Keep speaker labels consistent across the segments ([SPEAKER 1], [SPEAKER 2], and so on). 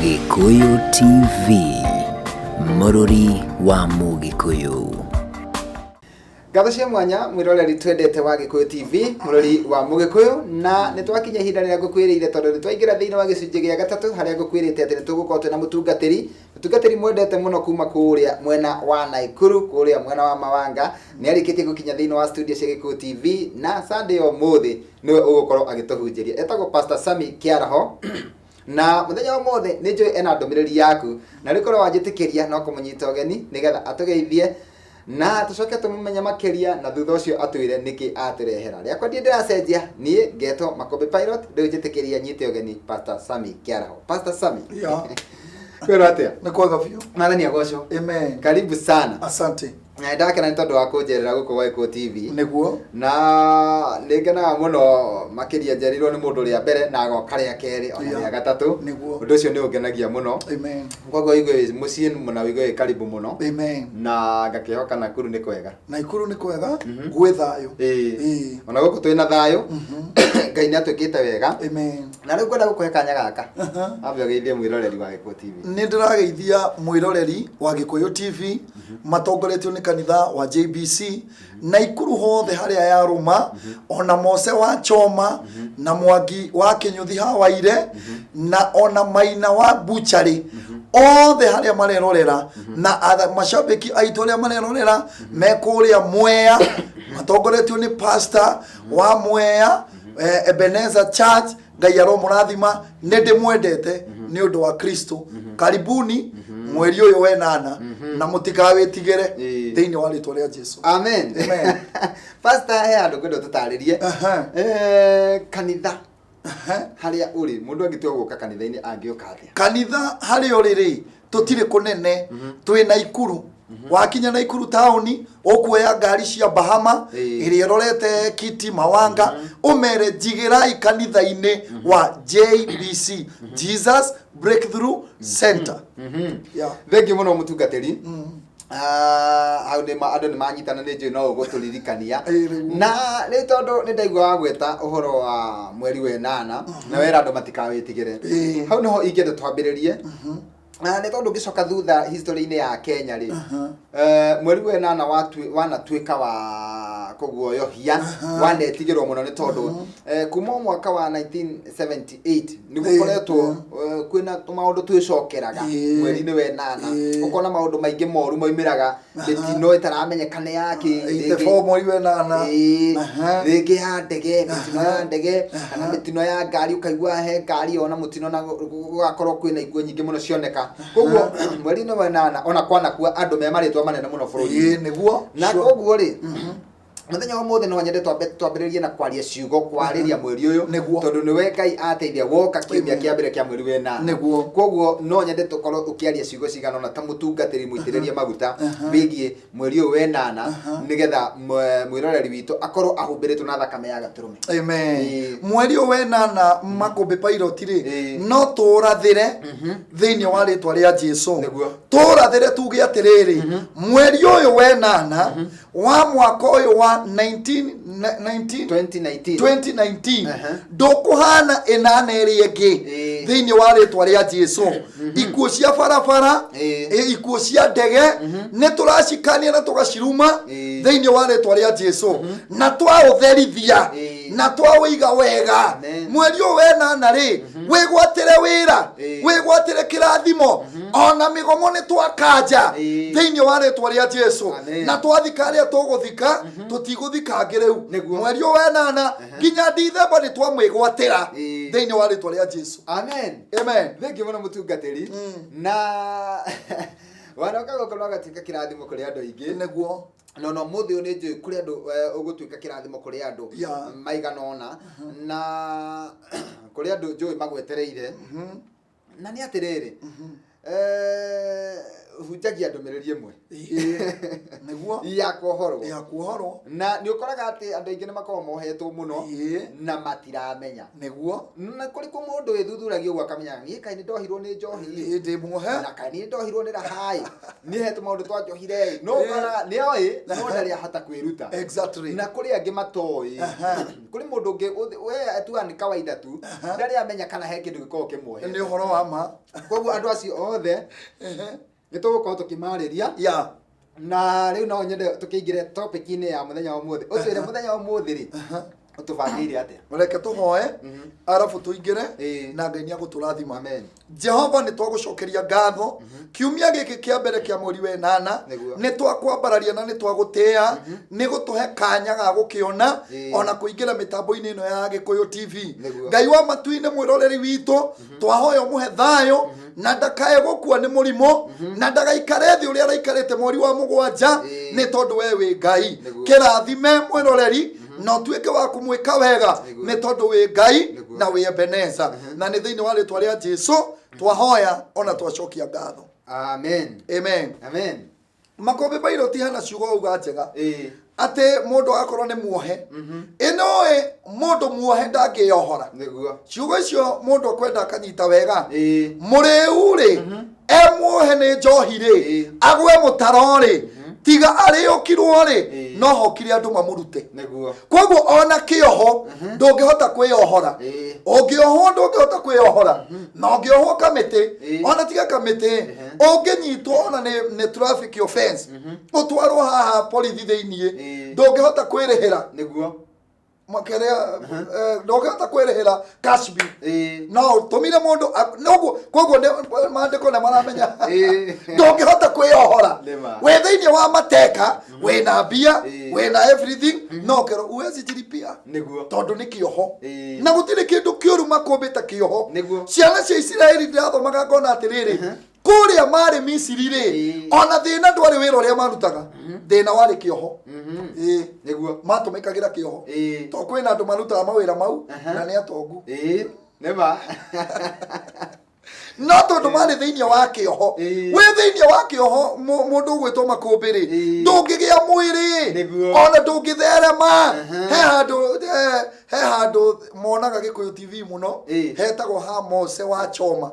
[SPEAKER 1] Gĩkũyũ TV, mũrũri wa Mũgĩkũyũ.
[SPEAKER 2] Ngatho cia mwanya mwĩroreri twendete wa Gĩkũyũ TV, mũrori wa Mũgĩkũyũ, na nĩ twakinya ihinda rĩrĩa ngũkwĩrĩire tondũ nĩ twaingĩra thĩinĩ wa gĩcunjĩ gĩa gatatũ harĩa ngũkwĩrĩte atĩ nĩ tũgũkorwo twĩna mũtungatĩri, mũtungatĩri mwendete mũno kuma kũrĩa mwena wa Naikuru, kũrĩa mwena wa Mawanga, nĩ arĩkĩtie gũkinya thĩinĩ wa studio cia Gĩkũyũ TV na Sunday ya ũmũthĩ nĩwe ũgũkorwo agĩtũhunjĩria. Etagwo Pastor Sammy Kĩaraho. Na mũthenya wa ũmũthĩ nĩ njũĩ ena ndũmĩrĩri yaku, na rĩu korwo wanjĩtĩkĩria no kũmũnyita ũgeni nĩgetha atũgeithie na tũcoke tũmũmenye makĩria, na thutha ũcio atwĩre nĩkĩ atũrehera. Rĩakwa ndiĩ ndĩracenjia, niĩ ngetwo Makũmbĩ Pilot, rĩu njĩtĩkĩria nyite ũgeni Pastor Sammy Kĩaraho. Pastor Sammy.
[SPEAKER 3] Yeah.
[SPEAKER 2] Kwĩrwo atĩa?
[SPEAKER 3] Nĩ kwega biũ.
[SPEAKER 2] Mwathani agocwo.
[SPEAKER 3] Amen.
[SPEAKER 2] Karibu sana.
[SPEAKER 3] Asante.
[SPEAKER 2] Na ndakena nĩ tondũ wa kũnjerera gũkũ gwa Gĩkũyũ TV.
[SPEAKER 3] Nĩguo.
[SPEAKER 2] Na nĩ ngenaga mũno makĩria njereirwo nĩ mũndũ rĩa mbere na agoka rĩa kerĩ ona rĩa gatatũ.
[SPEAKER 3] Nĩguo.
[SPEAKER 2] Ũndũ ũcio nĩ ũngenagia mũno.
[SPEAKER 3] Amen.
[SPEAKER 2] Koguo igue wĩ mũciĩ na ũigue wĩ karibu mũno.
[SPEAKER 3] Amen.
[SPEAKER 2] Na ngakĩhoka Nakuru nĩ kwega.
[SPEAKER 3] Naikuru nĩ kwega, gwĩ thayũ.
[SPEAKER 2] Ĩĩ.
[SPEAKER 3] Ĩĩ.
[SPEAKER 2] Ona gũkũ twĩ na thayũ. Ngai nĩ atwĩkĩte wega.
[SPEAKER 3] Amen.
[SPEAKER 2] Na rĩu ngwenda gũkũhe kanya gaka. Ambe ũgeithie mwĩroreri wa Gĩkũyũ TV.
[SPEAKER 3] Nĩ ndĩrageithia mwĩroreri wa Gĩkũyũ TV matongoretio nĩ kanitha wa JBC Naikuru hothe harĩa yarũma, ona Mose wa Choma na Mwangi wa Kĩnyũthi Hawaire na ona Maina wa Buchari, othe harĩa marerorera na macambĩki aitũ arĩa marerorera me kũrĩa Mwea matongoretio nĩ pastor wa Mwea, Ebenezer Church. Ngai aromũrathima, nĩ ndĩmwendete nĩ ũndũ wa Kristo. Karibuni mweri ũyũ wenana na mũtikawĩtigĩre thĩinĩ wa rĩtwa rĩa Jesu.
[SPEAKER 2] Amen.
[SPEAKER 3] Amen.
[SPEAKER 2] Pastor, he handũ ngwenda ũtũtarĩrie. Kanitha harĩa ũrĩ, mũndũ angĩtua gũka kanitha-inĩ angĩũka atĩa?
[SPEAKER 3] Kanitha harĩa ũrĩ rĩ, tũtirĩ kũnene, twĩ Naikuru. Wakinya Naikuru taũni ũkuoya ngari cia Bahama ĩrĩa ĩrorete Kiti Mawanga, ũmere njigĩrai kanitha-inĩ wa JBC, Jesus Breakthrough Center. Yeah.
[SPEAKER 2] Thengiũ mũno mũtungatĩri. Ah, hau nĩ andũ nĩ manyitana, nĩ njũĩ no ũgũtũririkania.
[SPEAKER 3] Ĩĩ, nĩguo.
[SPEAKER 2] Na rĩu tondũ nĩ ndaigua wagweta ũhoro wa mweri wa ĩnana na wera andũ matikawĩtigĩre, hau nĩho ingĩenda twambĩrĩrie. Na nĩ tondũ ngĩcoka thutha history-inĩ ya Kenya rĩ, mweri wa ĩnana wanatuĩka wa kũguoyohia, wanetigĩrwo mũno nĩ tondũ kuma mwaka wa 1978 nĩ gũkoretwo kwĩna tũmaũndũ twĩcokeraga mweri-inĩ wa ĩnana. Ũkona maũndũ maingĩ moru moimĩraga, mĩtino ĩtaramenyeka nĩ yakĩ.
[SPEAKER 3] 84 mweri wa ĩnana.
[SPEAKER 2] Rĩngĩ ya ndege, mĩtino ya ndege kana mĩtino ya ngari, ũkaigua he ngari yona mũtino na gũgakorwo kwĩna ikuũ nyingĩ mũno cioneka. Koguo mweri-inĩ wa ĩnana ona kwanakua andũ me marĩtwa manene mũno bũrũri-inĩ.
[SPEAKER 3] Ĩĩ, nĩguo.
[SPEAKER 2] Na koguo rĩ, mũthenya wa ũmũthĩ no nyende twambĩrĩrie na kwaria ciugo kwarĩria mweri ũyũ, tondũ nĩwe Ngai ateithia woka kiumia kĩa mbere kĩa mweri wa ĩnana. Koguo no nyende tũkorwo ũkĩaria ciugo cigana ũna ta mũtungatĩri mũitĩrĩrie maguta wĩgiĩ mweri ũyũ wa ĩnana, nĩgetha mwĩroreri witũ akorwo ahumbĩrĩtwo na thakame ya gatũrũme.
[SPEAKER 3] Amen. Mweri ũyũ wa ĩnana, Makũmbĩ Pilot rĩ, no tũrathĩre thĩinĩ wa rĩtwa rĩa Jesu. Tũrathĩre tuge atĩrĩrĩ, mweri ũyũ wa ĩnana wa mwaka ũyũ wa 19
[SPEAKER 2] 2019.
[SPEAKER 3] 2019 ndũkũhana ĩnana ĩrĩa ĩngĩ thĩinĩ wa rĩtwa rĩa Jesu. Ikuũ cia barabara, ikuũ cia ndege nĩ tũracikania na tũgaciruma thĩinĩ wa rĩtwa rĩa Jesu, na twaũtherithia na twaũiga wega.
[SPEAKER 2] Amen.
[SPEAKER 3] Mweri ũyũ wenana rĩ, wĩgwatĩre wĩra, wĩgwatĩre kĩrathimo, ona mĩgomo nĩ twakanja thĩinĩ wa rĩtwa rĩa Jesu.
[SPEAKER 2] Amen.
[SPEAKER 3] Na twathika arĩa tũgũthika, tũtigũthika angĩ rĩu. Mweri ũyũ wenana nginya Dithemba nĩ twamwĩgwatĩra thĩinĩ wa rĩtwa rĩa Jesu.
[SPEAKER 2] Amen.
[SPEAKER 3] Amen.
[SPEAKER 2] Thengiũ mũno mũtungatĩri. Na wanoka gũkũ no gatuĩka kĩrathimo kũrĩ andũ aingĩ. No no mũthĩ ũyũ nĩ njũĩ kũrĩ andũ, ũgũtuĩka kĩrathimo kũrĩ andũ maigana ũna, na kũrĩ andũ njũĩ magwetereire. Na nĩ atĩrĩrĩ, Hunjagia ndũmĩrĩri ĩmwe
[SPEAKER 3] Nĩguo.
[SPEAKER 2] Ya kuohorwo.
[SPEAKER 3] Ya kuohorwo.
[SPEAKER 2] Na nĩ ũkoraga atĩ andũ aingĩ nĩ makoragwo mohetwo mũno na matiramenya. Na kũrĩ kũ mũndũ wĩthuthuragia ũguo akamenya, niĩ kaĩ nĩ ndohirwo nĩ njohi?
[SPEAKER 3] Ĩĩ, ndĩ muohe.
[SPEAKER 2] Na kaĩ nĩ ndohirwo nĩ raha? Niĩ he tũmaũndũ twanjohire? No ũkoraga nĩ oĩ, no ndarĩ ahota kwĩruta. Na kũrĩ angĩ matoĩ. Kũrĩ mũndũ ũngĩ we atuaga nĩ kawaida tu, ndarĩ amenya kana he kĩndũ gĩkoragwo kĩmwohete.
[SPEAKER 3] Nĩ ũhoro wa ma.
[SPEAKER 2] Koguo andũ acio othe nĩ tũgũkorwo tũkĩmarĩria. Na rĩu no nyende tũkĩingĩre topic-inĩ ya mũthenya wa ũmũthĩ. Ũtwĩre mũthenya wa ũmũthĩ rĩ, ũtũbangĩire atĩa?
[SPEAKER 3] Reke tũhoe, arabu tũingĩre, na Ngai nĩ agũtũrathima.
[SPEAKER 2] Amen.
[SPEAKER 3] Jehova, nĩ twagũcokeria ngatho kiumia gĩkĩ kĩa mbere kĩa mweri wa ĩnana. Nĩ twakwambararia na nĩ twagũtĩĩa nĩ gũtũhe kanya ga gũkĩona ona kũingĩra mĩtambo-inĩ ĩno ya Gĩkũyũ TV. Ngai wa matu-inĩ, mwĩroreri witũ twahoya ũmũhe thayũ na ndakae gũkua nĩ mũrimũ na ndagaikare thĩ ũrĩa araikarĩte mweri wa 7, nĩ tondũ we wĩ Ngai. Kĩrathime mwĩroreri na ũtuĩke wa kũmwĩka wega, nĩ tondũ wĩ Ngai na wĩ Ebeneza, na nĩ thĩinĩ wa rĩtwa rĩa Jesu twahoya ona twacokia ngatho.
[SPEAKER 2] Amen.
[SPEAKER 3] Amen.
[SPEAKER 2] Amen.
[SPEAKER 3] Makũmbĩ mairũ hena ciugo uga njega atĩ mũndũ agakorwo nĩ muohe, ĩno ĩ mũndũ muohe ndangĩyohora. Ciugo icio mũndũ akwenda akanyita wega. Mũrĩu rĩ, e muohe nĩ njohi rĩ, agwe mũtaro rĩ, tiga arĩũkirwo rĩ, no hokire andũ mamũrute. Koguo ona kĩoho ndũngĩhota kwĩyohora. Ũngĩohwo ndũngĩhota kwĩyohora, na ũngĩohwo kamĩtĩ, ona tiga kamĩtĩ, ũngĩnyitwo ona nĩ traffic offense, ũtwarwo haha borithi thĩiniĩ, ndũngĩhota kwĩrĩhĩra. Makĩria ndũngĩhota kwĩrĩhĩra cash bill. No ũtũmire mũndũ noguo. Koguo maandĩko nĩ maramenya ndũngĩhota kwĩyohora.
[SPEAKER 2] Nĩma.
[SPEAKER 3] Wĩ thĩinĩ wa mateka, wĩna mbia, wĩna everything, no kero uwezi jilipia, tondũ nĩ kĩoho. Na gũtirĩ kĩndũ kĩũru makũmbĩ ta kĩoho. Ciana cia Isiraeli, ndĩrathomaga ngona atĩrĩrĩ, kũrĩa marĩ Misiri rĩ, ona thĩna ndwarĩ wĩra ũrĩa marutaga, thĩna warĩ kĩoho. Matũmĩkagĩra kĩoho, to kwĩna andũ marutaga mawĩra mau na nĩ atongu.
[SPEAKER 2] Nĩma.
[SPEAKER 3] No tondũ marĩ thĩinĩ wa kĩoho, wĩ thĩinĩ wa kĩoho, mũndũ ũgwĩtwo makũmbĩ rĩ, ndũngĩgĩa mwĩrĩ, ona ndũngĩtherema. He handũ he handũ monaga Gĩkũyũ TV mũno, hetagwo ha Mose wa Choma,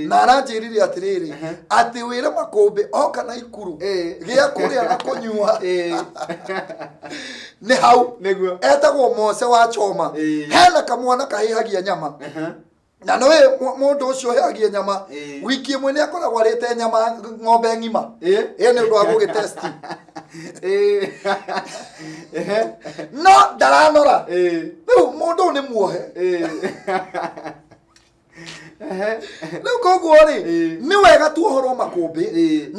[SPEAKER 3] na aranjĩrire atĩrĩrĩ, atĩ wĩre makũmbĩ oka na ikuru gĩa kũrĩa na kũnyua nĩ hau. Etagwo Mose wa Choma. Hena kamwana kahĩhagia nyama, na nĩ mũndũ ũcio ũhĩhagia nyama, wiki ĩmwe nĩ akoragwo arĩte nyama ng'ombe ng'ima. Ĩ nĩ ũndũ wa gũgĩtesti, no ndaranora. Rĩu mũndũ ũyũ nĩ muohe. Rĩu koguo rĩ, nĩ wega tuohorwo makũmbĩ,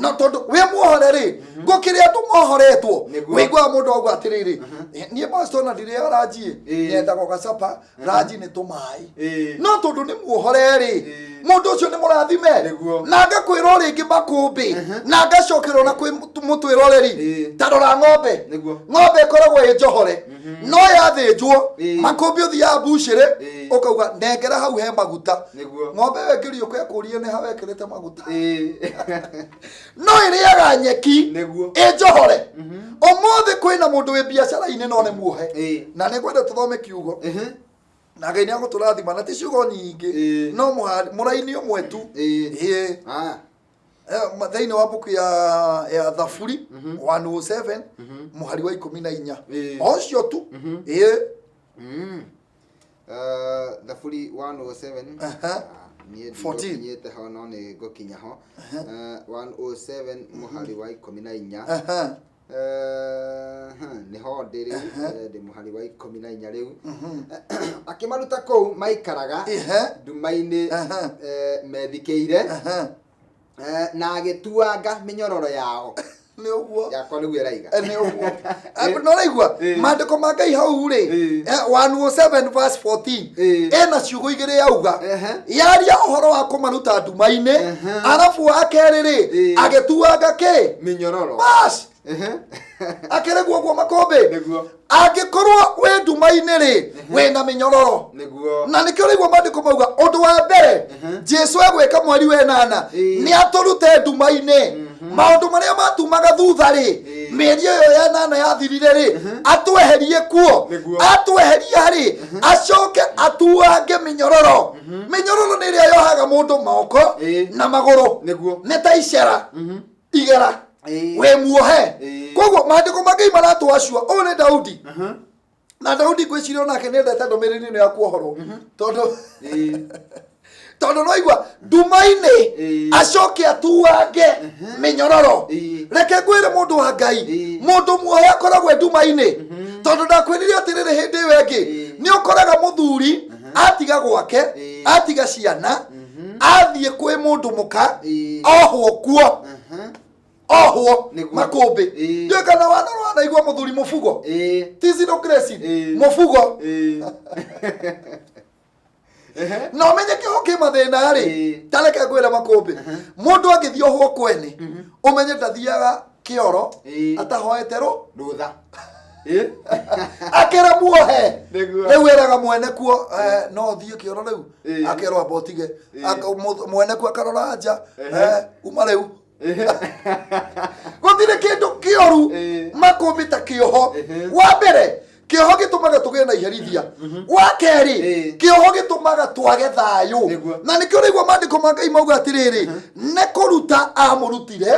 [SPEAKER 3] na tondũ wĩ muohore rĩ, gũkĩrĩ andũ mohoretwo. Wĩiguaga mũndũ auga atĩrĩrĩ, niĩ pastor na ndirĩaga ranji, nyendaga gacapa, ranji nĩ tũmaĩ. No tondũ nĩ muohore rĩ, mũndũ ũcio nĩ mũrathime. Na ngakwĩra o rĩngĩ makũmbĩ, na ngacokerwo na kwĩ mũtwĩroreri, ta rora ng'ombe. Ng'ombe ĩkoragwo ĩ njohore, no yathĩnjwo, makũmbĩ, ũthiaga mbucĩrĩ, ũkauga nengera hau he maguta. Ng'ombe ĩyo ĩngĩriũka ĩkũrie nĩ ha wekĩrĩte maguta, no ĩrĩaga nyeki ĩ njohore. Ũmũthĩ kwĩna mũndũ wĩ biacara-inĩ no nĩ muohe. Na nĩ ngwenda tũthome kiugo, na Ngai nĩ agũtũrathima, na ti ciugo nyingĩ, no mũraini ũmwe tu. Thĩinĩ wa mbuku ya Thaburi 107 mũhari wa 14, o ũcio tu.
[SPEAKER 2] Thaburi 107. Niĩ
[SPEAKER 3] 14.
[SPEAKER 2] ndingũkinyĩte ho, no nĩ ngũkinya ho. 107 mũhari wa 14. Nĩho ndĩ rĩu. Ndĩ mũhari wa 14 rĩu. Akĩmaruta kũu maikaraga nduma-inĩ, methikĩire, na agĩtuanga mĩnyororo yao.
[SPEAKER 3] Nĩ ũguo.
[SPEAKER 2] Yakwa nĩguo ĩraiga.
[SPEAKER 3] Nĩ ũguo. No ũraigua maandĩko ma Ngai hau rĩ, 107 verse 14, ĩna ciugo igĩrĩ yauga. Yaria ũhoro wa kũmaruta nduma-inĩ, arabu wa kerĩ rĩ, agĩtuanga kĩ?
[SPEAKER 2] Mĩnyororo.
[SPEAKER 3] Bas, akĩrĩguo ũguo makũmbĩ. Angĩkorwo wĩ nduma-inĩ rĩ, wĩna mĩnyororo. Na nĩkĩo rĩigua maandĩko mauga ũndũ wa mbere Jesu egwĩka mweri wa ĩnana nĩ atũrute nduma-inĩ. Maũndũ marĩa matumaga thutha rĩ, mĩeri ĩyo ya nana yathirire rĩ, atweherie kuo. Atweheria rĩ, acoke atuange mĩnyororo. Mĩnyororo nĩ ĩrĩa yohaga mũndũ moko na magũrũ. Nĩ ta icera igera wĩ muohe. Koguo maandĩko ma Ngai maratwacua ũyũ nĩ Daudi, na Daudi ngwĩciria onake nĩ endete ndũmĩrĩri ĩno ya kuohorwo, tondũ noigua nduma-inĩ acoke atuange mĩnyororo. Reke ngwĩre, mũndũ wa Ngai, mũndũ muohe akoragwo e nduma-inĩ, tondũ ndakwĩrire atĩrĩrĩ, hĩndĩ ĩyo ĩngĩ nĩ ũkoraga mũthuri atiga gwake, atiga ciana, athiĩ kwĩ mũndũ mũka, ohwo kuo, ohwo makũmbĩ. Ndiũĩ kana wanaigua mũthuri mũbugo. Tizino Grace mũbugo. Na ũmenye kĩoho kĩ mathĩna rĩ. Ta reke ngwĩre, makũmbĩ, mũndũ angĩthiĩ ohwo kwene, ũmenye ndathiaga kĩoro atahoete rũ
[SPEAKER 2] rũtha.
[SPEAKER 3] Akĩra muohe. Rĩu eraga mwene kuo, no thiĩ kĩoro rĩu. Akerwo amba ũtige. Mwene kuo akarora nja, uma rĩu. Gũtirĩ kĩndũ kĩoru makũmbĩ ta kĩoho. Wa mbere, kĩoho gĩtũmaga tũgĩe na iherithia. Wa kerĩ, kĩoho gĩtũmaga twage thayũ. Na nĩkĩo ũraigua maandĩko ma Ngai mauga atĩrĩrĩ, nĩ kũruta amũrutire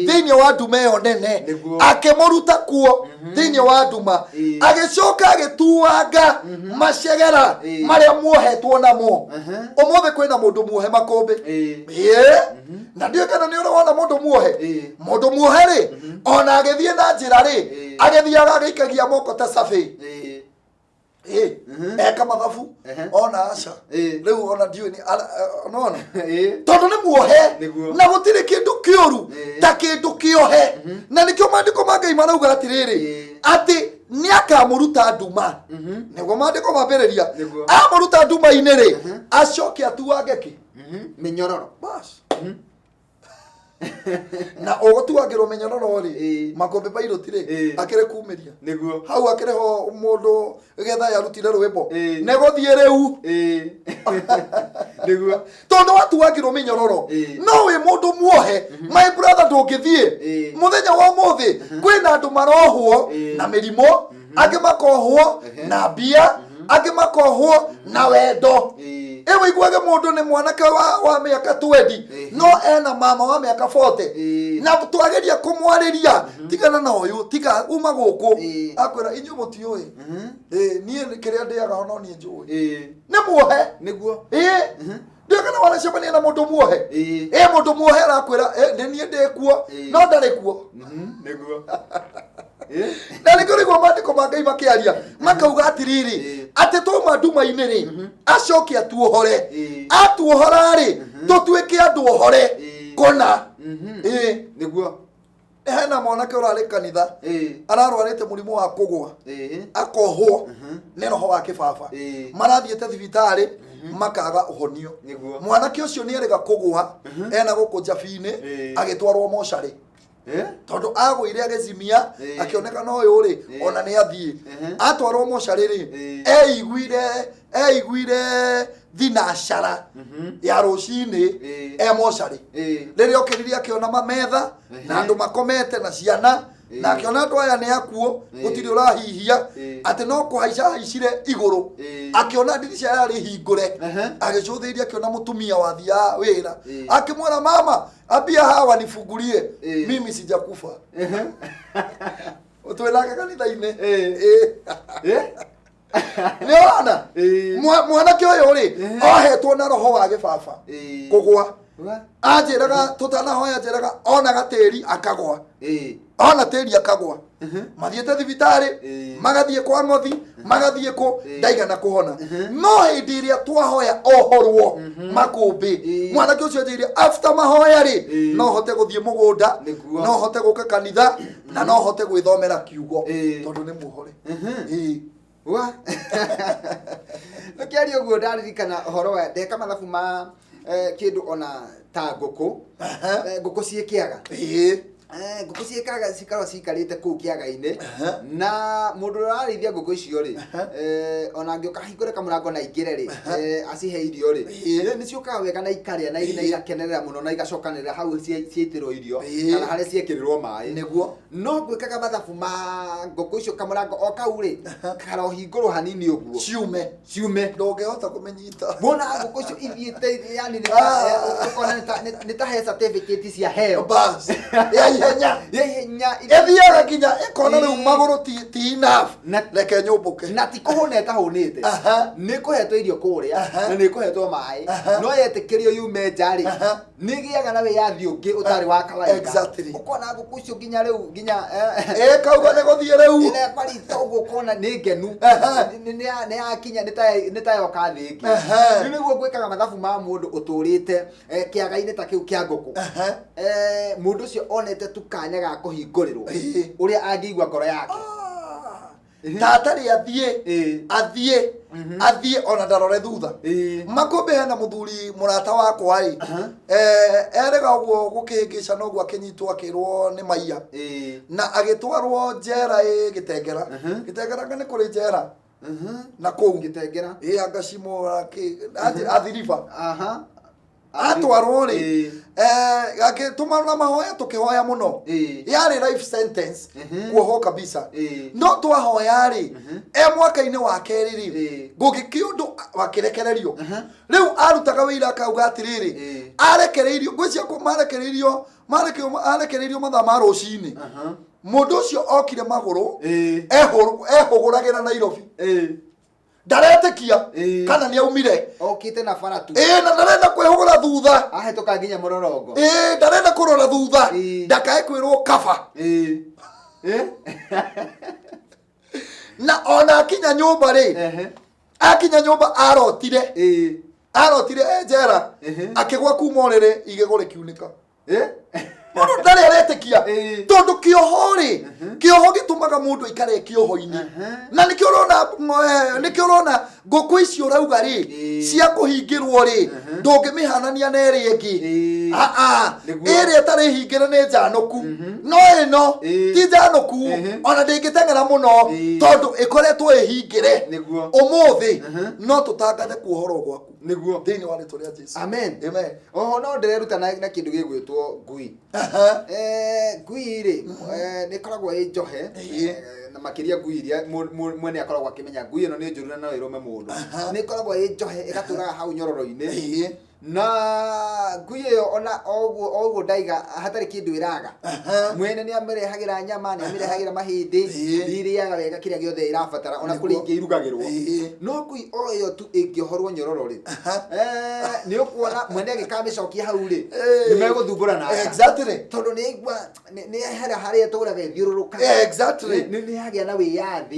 [SPEAKER 3] thĩinĩ wa nduma ĩyo nene, akĩmũruta kuo thĩinĩ wa nduma, agĩcoka agĩtuanga macegera marĩa muohetwo namo. Ũmũthĩ kwĩna mũndũ muohe, makũmbĩ. Ĩĩ. Na ndiũĩ kana nĩ ũrĩ wona mũndũ muohe. Mũndũ muohe rĩ, ona agĩthiĩ na njĩra rĩ, agĩthiaga agĩikagia moko ta cabĩ. Ĩ, eka mathabu. Ona aca. Rĩu ona ndiũĩ nĩ nona tondũ nĩ muohe. Na gũtirĩ kĩndũ kĩũru ta kĩndũ kĩohe, na nĩkĩo maandĩko ma Ngai marauga atĩrĩrĩ, atĩ nĩ akamũruta nduma. Nĩguo maandĩko mambĩrĩria. Amũruta nduma-inĩ rĩ, acoke atuange kĩ?
[SPEAKER 2] Mĩnyororo.
[SPEAKER 3] Bas. Na ũgũtuangĩrwo mĩnyororo rĩ, makũmbĩ pairoti rĩ, akĩrĩ kumĩria hau, akĩrĩ ho mũndũ getha yarutire rwĩmbo nĩ gũthiĩ rĩu. Tondũ watuangĩrwo mĩnyororo, no wĩ mũndũ muohe, my brother, ndũngĩthiĩ. Mũthenya wa ũmũthĩ kwĩna andũ marohwo na mĩrimũ, angĩ makohwo na mbia, angĩ makohwo na wendo. Ĩ wĩiguage mũndũ nĩ mwanake wa mĩaka 20, no ena mama wa mĩaka 40, na twageria kũmwarĩria, tigana na ũyũ, tiga uma gũkũ, akwĩra inyuĩ mũtiũĩ. Ĩ, niĩ kĩrĩa ndĩaga ho no niĩ njũĩ. Nĩ muohe. Ĩ, ndiũĩ kana wanacemania na mũndũ muohe. Ĩ, mũndũ muohe arakwĩra, "Ĩ, nĩ niĩ ndĩ kuo," no ndarĩ kuo. Na nĩkĩo rĩguo maandĩko ma Ngai makĩaria makauga atĩrĩrĩ, atĩ twauma nduma-inĩ rĩ, acoke atuohore. Atuohora rĩ, tũtuĩke andũ ohore kũna. Ĩ. Hena mwanake ũrarĩ kanitha, ararwarĩte mũrimũ wa kũgwa, akohwo nĩ roho wa kĩbaba. Marathiĩte thibitarĩ makaga ũhonio. Mwanake ũcio nĩ erĩga kũgwa ena gũkũ njabi-inĩ, agĩtwarwo mocarĩ, tondũ agũire agĩcimia, akĩoneka no ũyũ rĩ, ona nĩ athiĩ. Atwarwo mocarĩ rĩ, eiguire thinacara ya rũcinĩ e mocarĩ. Rĩrĩa okĩrire, akĩona mametha na andũ makomete na ciana, na akĩona andũ aya nĩ akuo, gũtirĩ ũrahihia, atĩ no kũhaica haicire igũrũ, akĩona ndirica yarĩ hingũre. Agĩcũthĩrĩria, akĩona mũtumia wathiaga wĩra, akĩmwĩra, "Mama, ambia hawa nifungulie, mimi sijakufa." Twĩnake kanitha-inĩ. Nĩ ũrona? Mwanake ũyũ rĩ, ohetwo na roho wa gĩbaba kũgwa. Anjĩraga tũtanahoya, anjĩraga onaga tĩri akagwa, ona tĩri akagwa. Mathiĩte thibitarĩ, magathiĩ kwa ng'othi, magathiĩ kũ, ndaigana kũhona. No hĩndĩ ĩrĩa twahoya ohorwo, makũmbĩ, mwanake ũcio anjĩire after mahoya rĩ, no hote gũthiĩ mũgũnda, no hote gũka kanitha, na no hote gwĩthomera kiugo, tondũ nĩ muohore.
[SPEAKER 2] Wa nĩkĩaria ũguo, ndaririkana ũhoro wa ndeka mathabu ma kĩndũ ona ta ngũkũ. Ngũkũ ciĩ kĩaga. Ngũkũ ciĩkaga cikoragwo cikarĩte kũu kĩaga-inĩ na mũndũ ũrĩa ũrarĩithia ngũkũ icio rĩ, ona angĩũka ahingũre kamũrango na aingĩre rĩ, acihe irio rĩ, nĩ ciũkaga wega na ikarĩa na igakenerera mũno na igacokanĩrĩra hau ciaitĩrwo irio kana harĩa ciekĩrĩrwo maĩ. No ngwĩkaga mathabu ma ngũkũ icio, kamũrango o kau rĩ karohingũrwo hanini ũguo
[SPEAKER 3] ciume.
[SPEAKER 2] Ciume.
[SPEAKER 3] Ndũngĩhota kũmĩnyita.
[SPEAKER 2] Wona ngũkũ icio ithiĩte, yani nĩ ũkona nĩ ta he certificate cia heo.
[SPEAKER 3] Bas, ya ihenya.
[SPEAKER 2] Ya ihenya.
[SPEAKER 3] Ĩthiaga nginya ĩkona rĩu magũrũ ti enough, reke nyũmbũke.
[SPEAKER 2] Na ti kũhũna ĩtahũnĩte, nĩ kũhetwo irio kũrĩa na nĩ kũhetwo maĩ, no yetĩkĩrio yume nja rĩ, nĩ ĩgĩaga na wĩyathi ũngĩ ũtarĩ wa kawaida. Ũkona ngũkũ icio nginya rĩu nginya
[SPEAKER 3] Ĩ kauga nĩ gũthiĩ rĩu.
[SPEAKER 2] Ĩrekwarita ũguo, ũkona nĩ ngenu. Nĩ yakinya, nĩ ta yoka thĩ ĩngĩ. Rĩu nĩguo gwĩkaga mathabu ma mũndũ ũtũrĩte kĩaga-inĩ ta kĩu kĩa ngũkũ. Mũndũ ũcio onete tu kanya ga kũhingũrĩrwo, ũrĩa angĩigua ngoro yake.
[SPEAKER 3] Ta atarĩ athiĩ, athiĩ, athiĩ ona ndarore thutha. Makũmbĩ hena mũthuri mũrata wakwa ĩ, erĩga ũguo gũkĩhĩngĩcana ũguo, akĩnyitwo, akĩrwo nĩ maiya na agĩtwarwo njera ĩ Gĩtengera. Gĩtengera anga nĩ kũrĩ njera na kũu?
[SPEAKER 2] Gĩtengera.
[SPEAKER 3] Ĩ anga cimo athiriba. Atwarwo rĩ, agĩtũma na mahoya, tũkĩhoya mũno. Yarĩ life sentence, kuohwo kabisa. No twahoya rĩ, e mwaka-inĩ wa kerĩ rĩ, gũgĩkĩ ũndũ akĩrekererio. Rĩu arutaga wĩira akauga atĩrĩrĩ, arekereirio, ngwĩciria marekereirio arekereirio mathaa ma rũcinĩ. Mũndũ ũcio okire magũrũ, ehũgũragĩra Nairobi, ndaretĩkia kana nĩ aumire.
[SPEAKER 2] Okĩte na bara tu.
[SPEAKER 3] Ĩĩ, na ndarenda kwĩhũgũra thutha.
[SPEAKER 2] Ahĩtũka nginya mũrorongo.
[SPEAKER 3] Ĩĩ, ndarenda kũrora thutha, ndakae kwĩrwo kaba. Na ona akinya nyũmba rĩ, akinya nyũmba arotire, arotire e njera, akĩgwa kuma ũrĩrĩ, igego rĩkiunĩka. Mũndũ ndarĩ aretĩkia, tondũ kĩoho rĩ, kĩoho gĩtũmaga mũndũ aikare kĩoho-inĩ. Na nĩkĩo ũrona nĩkĩo ũrona ngũkũ icio ũrauga rĩ, cia kũhingĩrwo rĩ, ndũngĩmĩhanania na ĩrĩa ĩngĩ. Ah, ah. Ĩrĩa ĩtarĩ hingĩre nĩ njanũku, no ĩno ti njanũku, ona ndĩngĩteng'era mũno, tondũ ĩkoretwo ĩhingĩre. Ũmũthĩ no tũtangathe kuohorwo gwaku thĩinĩ wa rĩtwa rĩa Jesu.
[SPEAKER 2] Amen.
[SPEAKER 3] Amen.
[SPEAKER 2] Oho no ndĩreruta na kĩndũ gĩgwĩtwo ngui. Ngui rĩ, nĩ ĩkoragwo ĩ njohe, na makĩria ngui iria mwene akoragwo akĩmenya ngui ĩno nĩ njũru na no ĩrũme mũndũ. Nĩ ĩkoragwo ĩ njohe, ĩgatũraga hau nyororo-inĩ, na ngui ĩyo ona o ũguo ndaiga hatarĩ kĩndũ ĩraga. Mwene nĩ amĩrehagĩra nyama, nĩ amĩrehagĩra mahĩndĩ, nĩ ĩrĩaga wega kĩrĩa gĩothe ĩrabatara, ona kũrĩ ingĩ irugagĩrwo. No ngui o ĩyo tu ĩngĩohorwo nyororo rĩ, nĩ ũkuona mwene agĩkamĩcokia hau rĩ, nĩ megũthumbũrana, tondũ nĩ aigua nĩ ehera harĩa ĩtũraga ĩthiũrũrũka. Nĩ yagĩa na wĩyathi.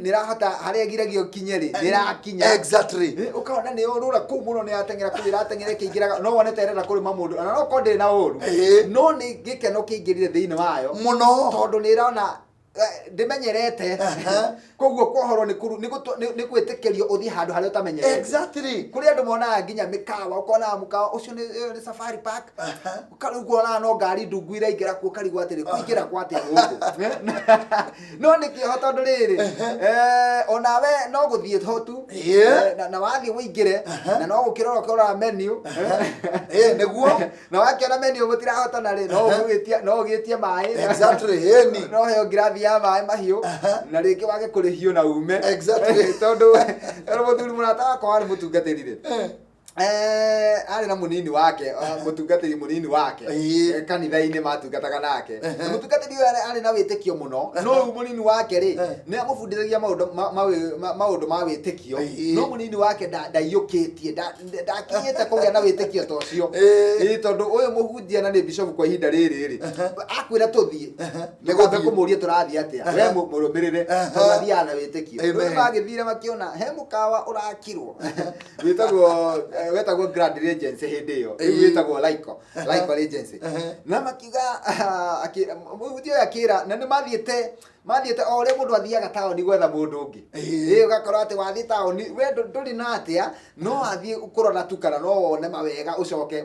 [SPEAKER 2] Nĩ ĩrahota harĩa ĩgiragio kinye rĩ, nĩ ĩrakinya. Ũkona nĩ ũrũra kũu mũno, nĩ yateng'era kũu, ĩrateng'era ĩkĩingĩraga, no wone ta ĩrenda kũrũma mũndũ, ona no korwo ndĩrĩ na ũru, no nĩ gĩkeno kĩingĩrire thĩinĩ wayo
[SPEAKER 3] mũno,
[SPEAKER 2] tondũ nĩ ĩrona ndĩmenyerete. Koguo kuohorwo nĩ nĩ gwĩtĩkĩrio ũthiĩ handũ harĩa ũtamenyerete. Kũrĩ andũ monaga nginya mĩkawa, ũkonaga mũkawa ũcio nĩ Safari Park, rĩu kuonaga no ngari ndungu iraingĩra kuo, ũkarigwo atĩrĩ, kũingĩra kwa atĩa gũkũ? No nĩ kĩoho, tondũ rĩrĩ, onawe no gũthiĩ ho tu, na wathiĩ ũingĩre na no gũkĩrora ũkĩrora menu.
[SPEAKER 3] Ĩĩ, nĩguo.
[SPEAKER 2] Na wakĩona menu mũtirahotana rĩ, no ũgĩtie maĩ.
[SPEAKER 3] Exactly, ĩni.
[SPEAKER 2] No heo ngirathi ya maĩ mahiũ na rĩngĩ wage kũrĩhio na ume. Tondũ mũthuri mũrata wakwa warĩ mũtungatĩri rĩ, arĩ na mũnini wake, mũtungatĩri mũnini wake, kanitha-inĩ matungataga nake. Na mũtungatĩri ũyũ arĩ na wĩtĩkio mũno, no rĩu mũnini wake rĩ, nĩ amũbundithagia maũndũ ma wĩtĩkio, no mũnini wake ndaiyũkĩtie, ndakinyĩte kũgĩa na wĩtĩkio ta ũcio. Tondũ ũyũ mũhunjia na nĩ bishop kwa ihinda rĩrĩ rĩ, akwĩra tũthiĩ, ndũkambe
[SPEAKER 3] gũthiĩ.
[SPEAKER 2] Kũmũria tũrathiĩ atĩa, we mũrũmĩrĩre, tondũ athiaga na wĩtĩkio.
[SPEAKER 3] Amen.
[SPEAKER 2] Rĩu magĩthire makĩona he mũkawa ũrakirwo wĩtagwo Wetagwo Grand Regency hĩndĩ ĩyo, rĩu wĩtagwo Laiko, Laiko Regency. Na makiuga mũhunjia ũyũ akĩra, na nĩ mathiĩte o ũrĩa mũndũ athiaga taũni gwetha mũndũ ũngĩ. Ĩĩ, ũgakora atĩ wathiĩ taũni we ndũrĩ na atĩa, no wathiĩ kũrora tu kana no wone mawega,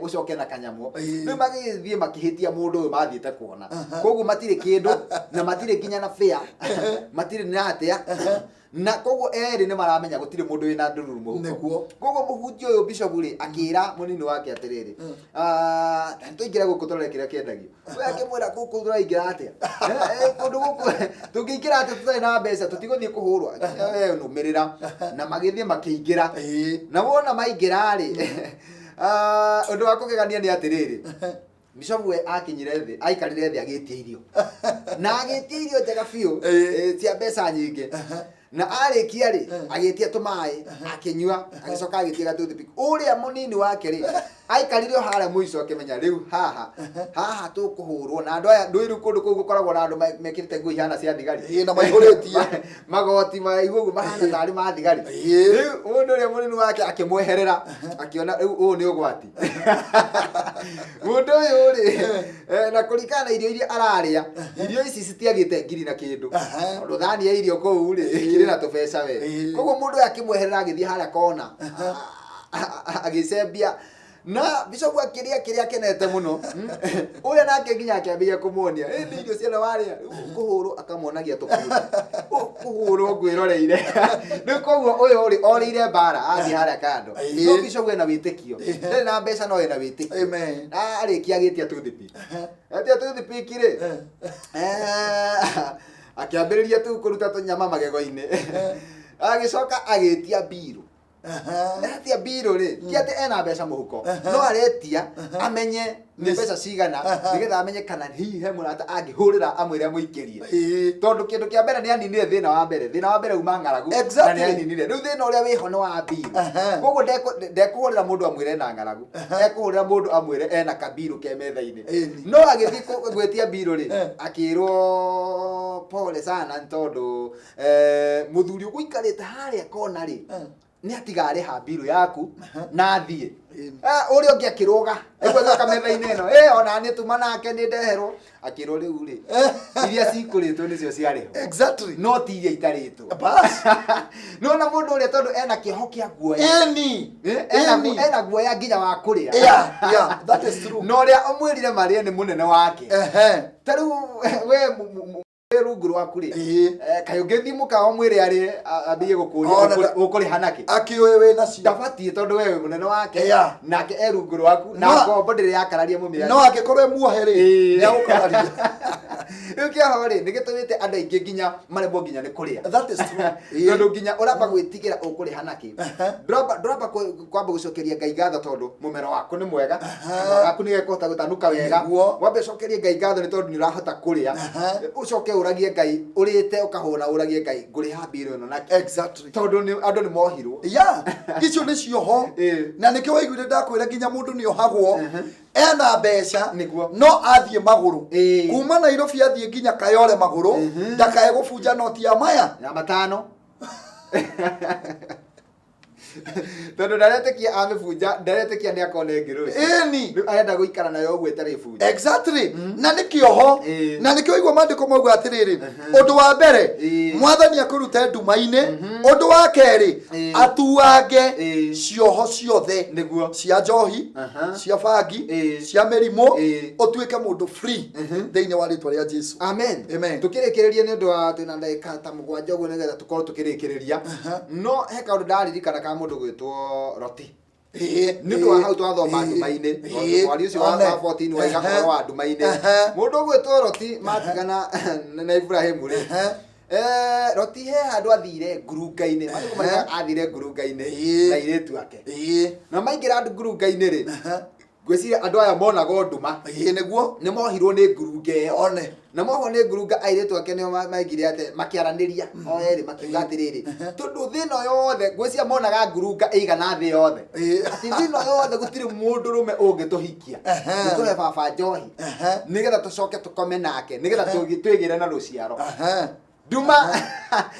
[SPEAKER 2] ũcoke na kanyamũ. Rĩu magĩgĩthiĩ makĩhĩtia mũndũ ũyũ mathiĩte kuona, koguo matirĩ kĩndũ na matirĩ nginya na fare, matirĩ na atĩa, na koguo erĩ nĩ maramenya gũtirĩ mũndũ wĩna ndururu mũhuko. Koguo mũhunjia ũyũ bishop rĩ, akĩra mũnini wake atĩrĩrĩ, "Ah, tũingĩre gũkũ tũrore kĩrĩa kĩendagio." We akĩmwĩra, "Gũkũ tũraingĩra atĩa? Kũndũ gũkũ tũngĩingĩra atĩa tũtarĩ na mbeca? Tũtigũthiĩ kũhũrwo." Nũmĩrĩra. Na magĩthiĩ makĩingĩra. Na wona maingĩra rĩ, ũndũ wa kũgegania nĩ atĩrĩrĩ, bishop we akinyire thĩ, aikarire thĩ agĩtia irio, na agĩtia irio njega biũ, cia mbeca nyingĩ. Na arĩkia rĩ, agĩtia tũmaĩ akĩnyua, agĩcoka agĩtia gatoothpick. Ũrĩa mũnini wake rĩ, aikarire o harĩa mũico akĩmenya rĩu haha tũkũhũrwo na andũ aya. Ndũĩ rĩu kũndũ kũu gũkoragwo na andũ mekĩrĩte nguo ihana cia thigari.
[SPEAKER 3] Ĩĩ, na maihũrĩtie.
[SPEAKER 2] Magoti maraihu ũguo mahana tarĩ ma thigari. Rĩu mũndũ ũrĩa mũnini wake akĩmweherera, akĩona rĩu ũũ nĩ ũgwati. Mũndũ ũyũ rĩ, na kũringana na irio iria ararĩa, irio ici citiagĩte ngiri na kĩndũ, tondũ thani ya irio kũu rĩ, ikĩrĩ na tũbeca we. Koguo mũndũ ũyũ akĩmweherera, agĩthiĩ harĩa kona agĩcembia, na bishop akĩrĩa kĩrĩa akenete mũno. Ũrĩa nake nginya akĩambĩrĩria kũmuonia, "Ĩ, nĩ irio ciana warĩa, rĩu ũkũhũrwo." Akamuonagia tũkundi, "Ũkũhũrwo ngwĩroreire rĩu." Koguo ũyũ rĩ, orĩire mbara, athiĩ harĩa kando. No bishop ena wĩtĩkio, ndarĩ na mbeca no ena wĩtĩkio.
[SPEAKER 3] Amen.
[SPEAKER 2] Na arĩkia agĩtia toothpick. Atia toothpick rĩ, akĩambĩrĩria tu kũruta tũnyama magego-inĩ, agĩcoka agĩtia mbirũ. Etia mbirũ rĩ, ti atĩ ena mbeca mũhuko, no aretia amenye nĩ mbeca cigana, nĩgetha amenye kana hihi he mũrata angĩhũrĩra amwĩre amũikĩrie. Tondũ kĩndũ kĩa mbere nĩ aninire thĩna wa mbere. Thĩna wa mbere uma ng'aragu na nĩ aninire. Rĩu thĩna ũrĩa wĩho nĩ wa mbirũ. Koguo ndekũhũrĩra mũndũ amwĩre ena ng'aragu, ekũhũrĩra mũndũ amwĩre ena kabirũ ke metha-inĩ. No agĩthiĩ gwĩtia mbirũ rĩ, akĩrwo pole sana, nĩ tondũ mũthuri ũgũikarĩte harĩa kona rĩ, nĩ atigarĩha mbirũ yaku na athiĩ. Ũrĩa ũngĩ akĩrũga aigua gĩoka metha-inĩ ĩno, ona nĩ tuma nake nĩ ndeherwo. Akĩrwo rĩu rĩ, iria cikũrĩtwo nĩcio ciarĩhwo, no ti iria itarĩtwo.
[SPEAKER 3] Bas.
[SPEAKER 2] Nona mũndũ ũrĩa, tondũ ena kĩoho kĩa guoya, ena guoya nginya wa kũrĩa.
[SPEAKER 3] Yeah, that is true.
[SPEAKER 2] Na ũrĩa ũmwĩrire marĩe nĩ mũnene wake. Ta rĩu we wĩ rungu rwaku rĩ, kaĩ ũngĩthiĩ mũkawa mwĩre arĩe, ambie gũkũria,
[SPEAKER 3] Ona
[SPEAKER 2] "Ũkũrĩha nakĩ?"
[SPEAKER 3] Akĩũĩ wĩ nacio.
[SPEAKER 2] Ndabatiĩ, tondũ we wĩ mũnene wake, nake e rungu rwaku na ngombo ndĩrĩ yakararia mũmĩaria.
[SPEAKER 3] No angĩkorwo e muohe rĩ, nĩ agũkararia.
[SPEAKER 2] Rĩu kĩoho rĩ, nĩ gĩtũmĩte andũ aingĩ nginya maremwo nginya nĩ kũrĩa.
[SPEAKER 3] That is true.
[SPEAKER 2] Tondũ nginya ũramba gwĩtigĩra ũkũrĩha nakĩ. Ndũramba kwamba gũcokeria Ngai ngatho tondũ mũmero waku nĩ mwega, kanua gaku nĩ gekũhota gũtanuka wega. Wambe ũcokerie Ngai ngatho nĩ tondũ nĩ ũrahota kũrĩa, ũcoke ũragie Ngai ũrĩte ũkahũna, ũragie Ngai, "Ngũrĩha mbirũ ĩno nakĩ?" Tondũ andũ nĩ mohirwo.
[SPEAKER 3] Ya, icio nĩ cioho. Na nĩkĩo waiguire ndakwĩra nginya mũndũ nĩ ohagwo ena mbeca, no athiĩ magũrũ kuma Nairobi athiĩ nginya Kayore magũrũ, ndakae gũbunja noti ya maya
[SPEAKER 2] ya matano, tondũ ndaretĩkia amĩbunja, ndaretĩkia nĩ akona ĩngĩ rũciũ. Rĩu arenda gũikara nayo ũguo ĩtarĩ bunja.
[SPEAKER 3] Exactly, na nĩ kĩoho. Na nĩkĩo igua maandĩko mauga atĩrĩrĩ, ũndũ wa mbere, Mwathani akũrute nduma-inĩ. Ũndũ wa kerĩ, atuange cioho ciothe cia njohi, cia bangi, cia mĩrimũ, ũtuĩke mũndũ free thĩinĩ wa rĩtwa rĩa Jesu.
[SPEAKER 2] Amen.
[SPEAKER 3] Amen.
[SPEAKER 2] Tukĩrĩkĩrĩria, nĩ ũndũ wa twĩna ndagĩka ta 7 ũguo nĩgetha tũkorwo tũkĩrĩkĩrĩria, no he kaũndũ ndaririkana ka mũndũ gwĩtwo Roti, nĩ ũndũ wa hau twathoma nduma-inĩ. Mwari ũcio wa wa 14 waiga ũhoro wa nduma-inĩ. Mũndũ ũgwĩtwo Roti matigana na Ibrahimu rĩ, Roti he handũ athire ngurunga-inĩ. Maandĩko marĩa athire ngurunga-inĩ na airĩtu ake, na maingĩra ngurunga-inĩ rĩ, ngwĩciria andũ aya monaga o nduma.
[SPEAKER 3] Ĩĩ, nĩguo.
[SPEAKER 2] Nĩ mohirwo nĩ ngurunga ĩyo.
[SPEAKER 3] One.
[SPEAKER 2] Na mohwo nĩ ngurunga, airĩtu ake nĩo maigire atĩ makĩaranĩria o erĩ, makiuga atĩrĩrĩ, tondũ thĩ ĩno yothe, ngwĩciria monaga ngurunga ĩigana thĩ yothe, atĩ thĩ ĩno yothe gũtirĩ mũndũrũme ũngĩtũhikia, nĩtũhe baba njohi nĩgetha tũcoke tũkome nake, nĩgetha twĩgĩre na rũciaro. Nduma.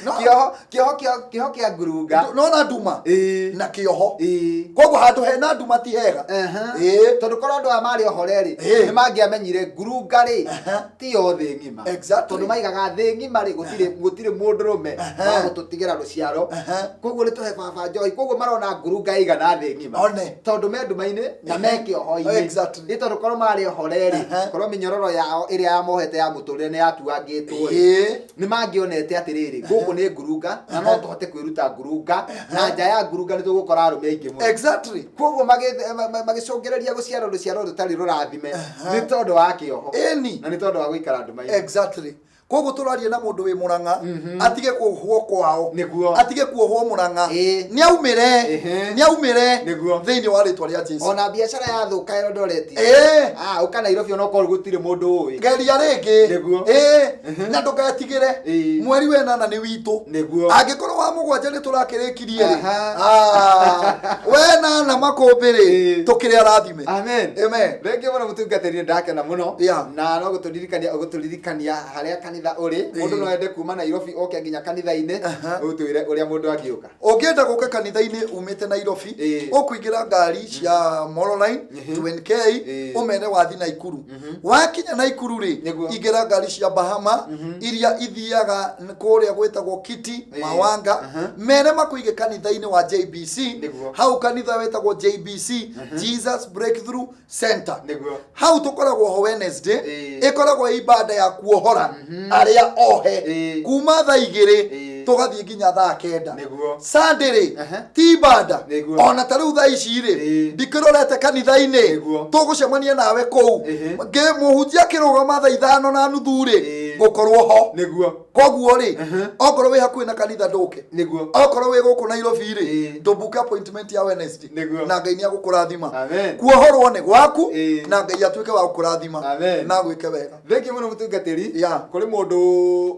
[SPEAKER 3] No.
[SPEAKER 2] Kĩoho kĩoho kĩoho kĩoho kĩa ngurunga.
[SPEAKER 3] Nona nduma
[SPEAKER 2] Ĩĩ.
[SPEAKER 3] na kĩoho.
[SPEAKER 2] Ĩĩ.
[SPEAKER 3] Koguo handũ hena nduma ti hega.
[SPEAKER 2] Aha.
[SPEAKER 3] Ĩĩ.
[SPEAKER 2] Tondũ korwo andũ aya marĩ ohore rĩ,
[SPEAKER 3] Ĩĩ.
[SPEAKER 2] nĩ mangĩamenyire ngurunga rĩ,
[SPEAKER 3] Aha.
[SPEAKER 2] ti yo thĩ ng'ima.
[SPEAKER 3] Exactly.
[SPEAKER 2] Tondũ maigaga thĩ ng'ima rĩ, gũtirĩ gũtirĩ mũndũrũme
[SPEAKER 3] Aha.
[SPEAKER 2] wa gũtũtigĩra rũciaro.
[SPEAKER 3] Aha.
[SPEAKER 2] Koguo nĩ tũhe baba njohi. Koguo marona ngurunga ĩigana thĩ ng'ima.
[SPEAKER 3] One.
[SPEAKER 2] Tondũ me nduma-inĩ na me kĩoho-inĩ.
[SPEAKER 3] Exactly.
[SPEAKER 2] Nĩ tondũ korwo marĩ ohore rĩ,
[SPEAKER 3] Aha.
[SPEAKER 2] korwo mĩnyororo yao ĩrĩa yamohete ya mũtũrĩre nĩ yatuangĩtwo rĩ,
[SPEAKER 3] Ĩĩ.
[SPEAKER 2] nĩ mangĩonete atĩrĩrĩ, gũkũ nĩ ngurunga na no tũhote kwĩruta ngurunga, na nja ya ngurunga nĩ tũgũkora arũme aingĩ mũno.
[SPEAKER 3] Exactly.
[SPEAKER 2] Koguo magĩcũngĩrĩria gũciara rũciaro rũtarĩ rũrathime nĩ tondũ wa kĩoho
[SPEAKER 3] Ĩni.
[SPEAKER 2] na nĩ tondũ wa gũikara nduma-inĩ.
[SPEAKER 3] Exactly. Koguo tũraria na mũndũ wĩ Mũrang'a atige kuohwo kwao.
[SPEAKER 2] Nĩguo.
[SPEAKER 3] Atige kuohwo Mũrang'a.
[SPEAKER 2] Ĩĩ.
[SPEAKER 3] Nĩ aumĩre.
[SPEAKER 2] Ĩhĩ.
[SPEAKER 3] Nĩ aumĩre
[SPEAKER 2] Nĩguo.
[SPEAKER 3] thĩinĩ wa rĩtwa rĩa Jesu.
[SPEAKER 2] Ona biacara yathũka Eldoret.
[SPEAKER 3] Ĩĩ.
[SPEAKER 2] Ah, ũka Nairobi onokorwo gũtirĩ mũndũ ũĩ.
[SPEAKER 3] Geria rĩngĩ.
[SPEAKER 2] Nĩguo.
[SPEAKER 3] Ĩĩ. Na ndũgetigĩre.
[SPEAKER 2] Ĩĩ.
[SPEAKER 3] Mweri wa ĩnana nĩ witũ.
[SPEAKER 2] Nĩguo.
[SPEAKER 3] Angĩkorwo wa mũgwanja nĩ tũrakĩrĩkirie rĩ.
[SPEAKER 2] Aha.
[SPEAKER 3] Ah, wenana makũmbĩ rĩ,
[SPEAKER 2] Ĩĩ.
[SPEAKER 3] tũkĩrĩ arathime.
[SPEAKER 2] Amen.
[SPEAKER 3] Amen.
[SPEAKER 2] Thengiũ mũno mũtungatĩri, nĩ ndakena mũno.
[SPEAKER 3] Yeah.
[SPEAKER 2] Na no gũtũririkania ũgũtũririkania harĩa kanitha ũrĩ. Mũndũ no ende kuma Nairobi oke nginya kanitha-inĩ, ũtwĩre ũrĩa mũndũ angĩũka.
[SPEAKER 3] Ũngĩenda gũka kanitha-inĩ umĩte Nairobi,
[SPEAKER 2] Ĩĩ.
[SPEAKER 3] ũkũingĩra ngari cia Moroline, 2NK,
[SPEAKER 2] Ĩĩ.
[SPEAKER 3] ũmere wathi Naikuru. Wakinya Naikuru rĩ,
[SPEAKER 2] Nĩguo.
[SPEAKER 3] ingĩra ngari cia Bahama iria ithiaga kũrĩa gwĩtagwo Kiti
[SPEAKER 2] Ĩĩ.
[SPEAKER 3] Mawanga, mere makũige kanitha-inĩ wa JBC.
[SPEAKER 2] Nĩguo.
[SPEAKER 3] Hau kanitha wĩtagwo JBC, Jesus Breakthrough Center.
[SPEAKER 2] Nĩguo.
[SPEAKER 3] Hau tũkoragwo ho Wednesday,
[SPEAKER 2] Ĩĩ.
[SPEAKER 3] ĩkoragwo ĩ ibada ya kuohora arĩa ohe
[SPEAKER 2] Ĩĩ.
[SPEAKER 3] kuma thaa igĩrĩ
[SPEAKER 2] Ĩĩ.
[SPEAKER 3] tũgathiĩ nginya thaa kenda.
[SPEAKER 2] Nĩguo.
[SPEAKER 3] Sunday rĩ,
[SPEAKER 2] Aha.
[SPEAKER 3] ti ibada
[SPEAKER 2] Nĩguo.
[SPEAKER 3] ona ta rĩu thaa ici rĩ,
[SPEAKER 2] Ĩĩ.
[SPEAKER 3] ndikĩrorete kanitha-inĩ,
[SPEAKER 2] Nĩguo.
[SPEAKER 3] tũgũcemania nawe kũu.
[SPEAKER 2] Ĩhĩ.
[SPEAKER 3] Mũhunjia akĩrũgama thaa 5:30 rĩ,
[SPEAKER 2] Ĩĩ.
[SPEAKER 3] ngũkorwo ho.
[SPEAKER 2] Nĩguo.
[SPEAKER 3] Koguo rĩ, okorwo wĩ hakuhĩ na kanitha ndũke.
[SPEAKER 2] Nĩguo.
[SPEAKER 3] Okorwo wĩ gũkũ Nairobi rĩ,
[SPEAKER 2] Ĩĩ.
[SPEAKER 3] ndũbuke appointment ya Wednesday.
[SPEAKER 2] Nĩguo.
[SPEAKER 3] Na Ngai nĩ agũkũrathima.
[SPEAKER 2] Amen.
[SPEAKER 3] Kuohorwo nĩ gwaku
[SPEAKER 2] Ĩĩ.
[SPEAKER 3] na Ngai atuĩke wa gũkũrathima
[SPEAKER 2] Amen.
[SPEAKER 3] na agwĩke wega.
[SPEAKER 2] Thengiũ mũno mũtungatĩri.
[SPEAKER 3] Yeah.
[SPEAKER 2] Kũrĩ mũndũ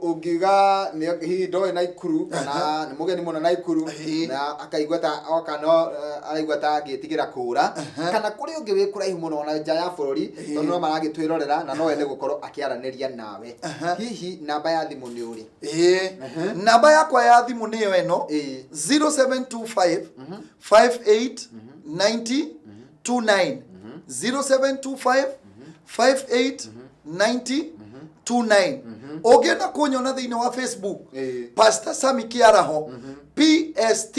[SPEAKER 2] ũngiuga nĩ hihi ndoĩ Naikuru kana nĩ mũgeni mũno Naikuru
[SPEAKER 3] Ĩĩ.
[SPEAKER 2] na akaigua ta oka no araigua ta angĩtigĩra kũra, kana kũrĩ ũngĩ wĩ kũraihu mũno ona nja ya bũrũri, tondũ no maragĩtwĩrorera na no ende gũkorwo akĩaranĩria nawe. Hihi namba ya thimũ nĩ ũrĩ?
[SPEAKER 3] Ĩĩ. Namba yakwa ya thimũ nĩyo ĩno,
[SPEAKER 2] Ĩĩ.
[SPEAKER 3] 0725 58 90 29. 0725 58 90 29. Ũngĩenda kũnyona thĩinĩ wa Facebook,
[SPEAKER 2] Ĩĩ.
[SPEAKER 3] Pastor Sami Kĩaraho, PST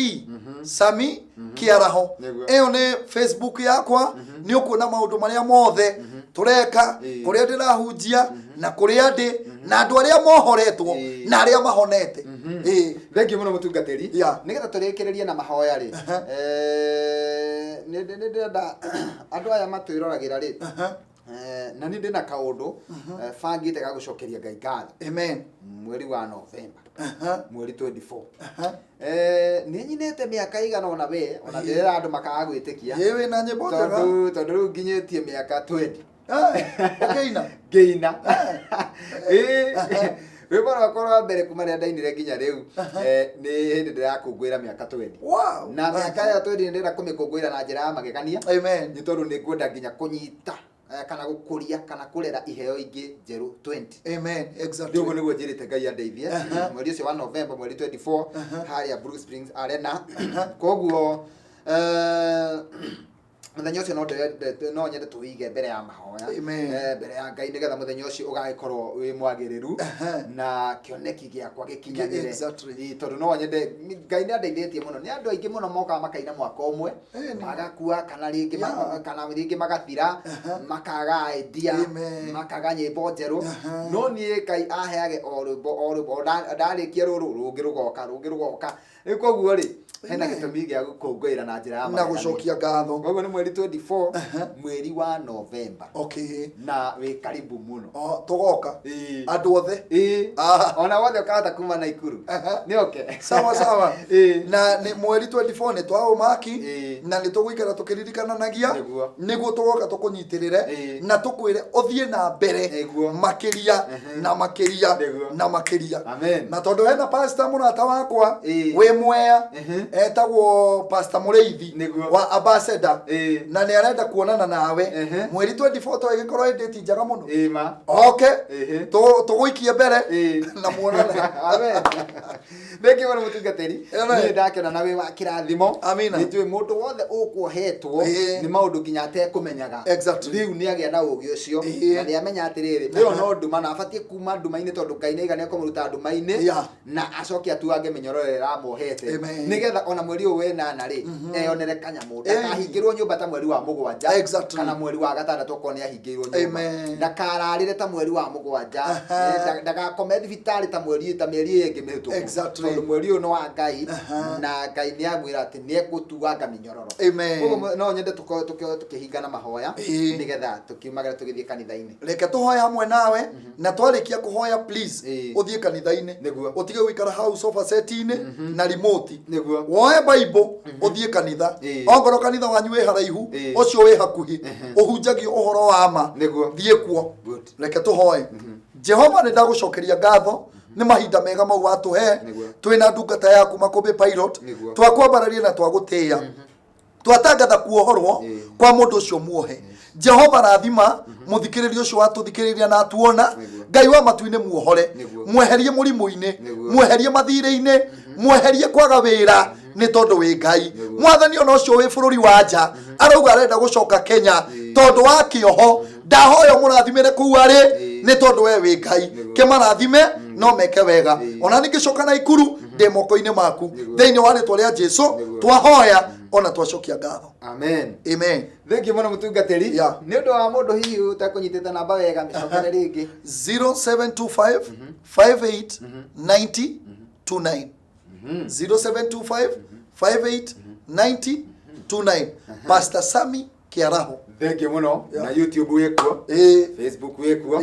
[SPEAKER 3] Sami Kĩaraho.
[SPEAKER 2] Nĩguo.
[SPEAKER 3] Ĩyo nĩ Facebook yakwa, nĩ ũkuona maũndũ marĩa mothe tũreka,
[SPEAKER 2] Ĩĩ.
[SPEAKER 3] kũrĩa ndĩrahunjia na kũrĩa ndĩ na andũ arĩa mohoretwo
[SPEAKER 2] Ĩĩ.
[SPEAKER 3] na arĩa mahonete. Ĩĩ.
[SPEAKER 2] Thengiũ mũno mũtungatĩri.
[SPEAKER 3] Yeah.
[SPEAKER 2] Nĩgetha tũrĩkĩrĩrie na mahoya rĩ, nĩ ndĩrenda andũ aya matwĩroragĩra rĩ, na niĩ ndĩna kaũndũ bangĩte ga gũcokeria Ngai ngatho.
[SPEAKER 3] Amen.
[SPEAKER 2] Mweri wa November,
[SPEAKER 3] Aha.
[SPEAKER 2] mweri 24.
[SPEAKER 3] Aha.
[SPEAKER 2] Nĩ nyinĩte mĩaka igana ona we, ona ndĩrera andũ makaga gwĩtĩkia.
[SPEAKER 3] Ĩĩ, wĩna nyĩmbo njega.
[SPEAKER 2] Tondũ rĩu nginyĩtie mĩaka 20.
[SPEAKER 3] Ũkĩina?
[SPEAKER 2] Ngĩina. Ĩĩ. Rwĩmbo rwakwa rwa mbere kuma rĩrĩa ndainire nginya rĩu, nĩ hĩndĩ ndĩrakũngũĩra mĩaka 20.
[SPEAKER 3] Wow.
[SPEAKER 2] Na mĩaka ĩyo 20 ndĩrenda kũmĩkũngũĩra na njĩra ya magegania.
[SPEAKER 3] Amen.
[SPEAKER 2] Nĩ tondũ nĩ ngwenda nginya kũnyita, kana gũkũria kana kũrera iheo ingĩ njerũ 20.
[SPEAKER 3] Amen. Exactly.
[SPEAKER 2] Ũguo nĩguo njĩrĩte Ngai andeithie.
[SPEAKER 3] Aha.
[SPEAKER 2] Mweri ũcio wa November, mweri 24, harĩa Blue Springs Arena. Koguo, mũthenya ũcio no nyende tũwĩige mbere ya mahoya.
[SPEAKER 3] Amen.
[SPEAKER 2] Mbere ya Ngai, nĩgetha mũthenya ũcio ũgagĩkorwo wĩ mwagĩrĩru
[SPEAKER 3] Aha.
[SPEAKER 2] na kĩoneki gĩakwa gĩkinyanĩre.
[SPEAKER 3] Exactly.
[SPEAKER 2] Ĩ, tondũ no nyende, Ngai nĩ andeithĩtie mũno. Nĩ andũ aingĩ mũno mokaga makaina mwaka ũmwe,
[SPEAKER 3] Ĩni.
[SPEAKER 2] magakua, kana rĩngĩ
[SPEAKER 3] Yeah.
[SPEAKER 2] kana rĩngĩ magathira,
[SPEAKER 3] Aha.
[SPEAKER 2] makaga idea,
[SPEAKER 3] Amen.
[SPEAKER 2] makaga nyĩmbo njerũ.
[SPEAKER 3] Aha.
[SPEAKER 2] No niĩ Ngai aheage o rwĩmbo o rwĩmbo, ndarĩkia rũrũ, rũngĩ rũgoka, rũngĩ rũgoka. Rĩu koguo rĩ, hena
[SPEAKER 3] Amen.
[SPEAKER 2] gĩtũmi gĩa gũkũngũĩra na njĩra ya
[SPEAKER 3] Na
[SPEAKER 2] magegania.
[SPEAKER 3] gũcokia ngatho.
[SPEAKER 2] Koguo nĩ mweri 24, mweri wa November.
[SPEAKER 3] Okay.
[SPEAKER 2] Na wĩ karibu mũno.
[SPEAKER 3] O, tũgoka.
[SPEAKER 2] Ĩĩ.
[SPEAKER 3] Andũ othe.
[SPEAKER 2] Ĩĩ.
[SPEAKER 3] Ah.
[SPEAKER 2] Ona wothe ũkahota kuma Naikuru.
[SPEAKER 3] Aha.
[SPEAKER 2] Nĩ oke.
[SPEAKER 3] Sawa sawa.
[SPEAKER 2] Ĩĩ.
[SPEAKER 3] Na nĩ mweri 24 nĩ twaũmaki
[SPEAKER 2] Ĩĩ.
[SPEAKER 3] na nĩ tũgũikara tũkĩririkananagia
[SPEAKER 2] Nĩguo.
[SPEAKER 3] nĩguo tũgoka tũkũnyitĩrĩre
[SPEAKER 2] Ĩĩ.
[SPEAKER 3] na tũkwĩre ũthiĩ na mbere
[SPEAKER 2] Nĩguo.
[SPEAKER 3] makĩria na makĩria
[SPEAKER 2] Nĩguo.
[SPEAKER 3] na makĩria.
[SPEAKER 2] Amen.
[SPEAKER 3] Na tondũ hena pastor mũrata wakwa
[SPEAKER 2] Ĩĩ.
[SPEAKER 3] wĩ Mwea, Etagwo Pastor Mũrĩithi
[SPEAKER 2] Nĩguo.
[SPEAKER 3] wa Ambassador. Na nĩ arenda kuonana nawe mweri 24, to ĩgĩkorwo ĩ date njega mũno.
[SPEAKER 2] Ĩĩ ma.
[SPEAKER 3] Oke tũgũikie mbere na muonane.
[SPEAKER 2] Amen. Thank you mũno, mũtungatĩri.
[SPEAKER 3] Amen.
[SPEAKER 2] Niĩ ndakena na wĩ wa kĩrathimo.
[SPEAKER 3] Amina.
[SPEAKER 2] Nĩ njũĩ mũndũ wothe ũkuohetwo nĩ maũndũ nginya atekũmenyaga. Rĩu nĩ agĩa na ũgĩ ũcio na nĩ amenya atĩrĩrĩ, ĩyo no nduma na abatiĩ kuma nduma-inĩ, tondũ Ngai nĩ aiga nĩ ekũmũruta nduma-inĩ na acoke atuange mĩnyororo ĩrĩa ĩramuohete, nĩgetha ona mweri ũyũ wenana rĩ, eyonere kanyamũ, ndakahingĩrwo nyũmba ta mweri wa 7 kana mweri wa 6, okorwo nĩ ahingĩirwo nyũmba. Ndakararĩre ta mweri wa 7. Ndagakome thibitarĩ ta mweri ta mĩeri ĩyo ĩngĩ mĩhĩtũku, tondũ mweri ũyũ nĩ wa Ngai na Ngai nĩ amwĩra atĩ nĩ ekũtuanga mĩnyororo. Koguo no nyende tũkorwo tũkĩhingana mahoya nĩgetha tũkiumagara tũgĩthiĩ kanitha-inĩ.
[SPEAKER 3] Reke tũhoe hamwe nawe, na twarĩkia kũhoya, please, ũthiĩ kanitha-inĩ. Ũtige gũikara hau sofa set-inĩ na remote. Woe Bible, ũthiĩ kanitha. Ongorwo kanitha wanyu wĩ haraihu, ũcio wĩ hakuhĩ ũhunjagio ũhoro wa ma, thiĩ kuo. Reke tũhoe. Jehova, nĩ ndagũcokeria ngatho nĩ mahinda mega mau watũhe twĩna ndungata yaku Makũmbĩ Pilot. Twakwambararia na twagũtĩĩa, twatangatha kuohorwo kwa mũndũ ũcio muohe. Jehova, rathima mũthikĩrĩria ũcio watũthikĩrĩria na atuona. Ngai wa matu-inĩ, muohore, mweherie mũrimũ-inĩ, mweherie mathirĩ-inĩ, mweherie kwaga wĩra, nĩ tondũ wĩ Ngai. Mwathani, ona ũcio wĩ bũrũri wa nja arauga arenda gũcoka Kenya tondũ wa kĩoho, ndahoya mũrathimĩre kũu arĩ, nĩ tondũ we wĩ Ngai. Kĩmarathime no meke wega. Ona ningĩcoka na ikuru, ndĩ moko-inĩ maku. Thĩinĩ wa rĩtwa rĩa Jesu twahoya ona twacokia ngatho.
[SPEAKER 2] Amen.
[SPEAKER 3] Amen.
[SPEAKER 2] Thank you mũno, mũtungatĩri. Nĩ ũndũ wa mũndũ hihi ũtekũnyitĩte namba wega, mĩcokere rĩngĩ.
[SPEAKER 3] 0725 58 90 29, 0725 58 90 29, Pastor Sami Kiaraho.
[SPEAKER 2] Thank you mũno. Na YouTube wĩkuo, Facebook wĩkuo.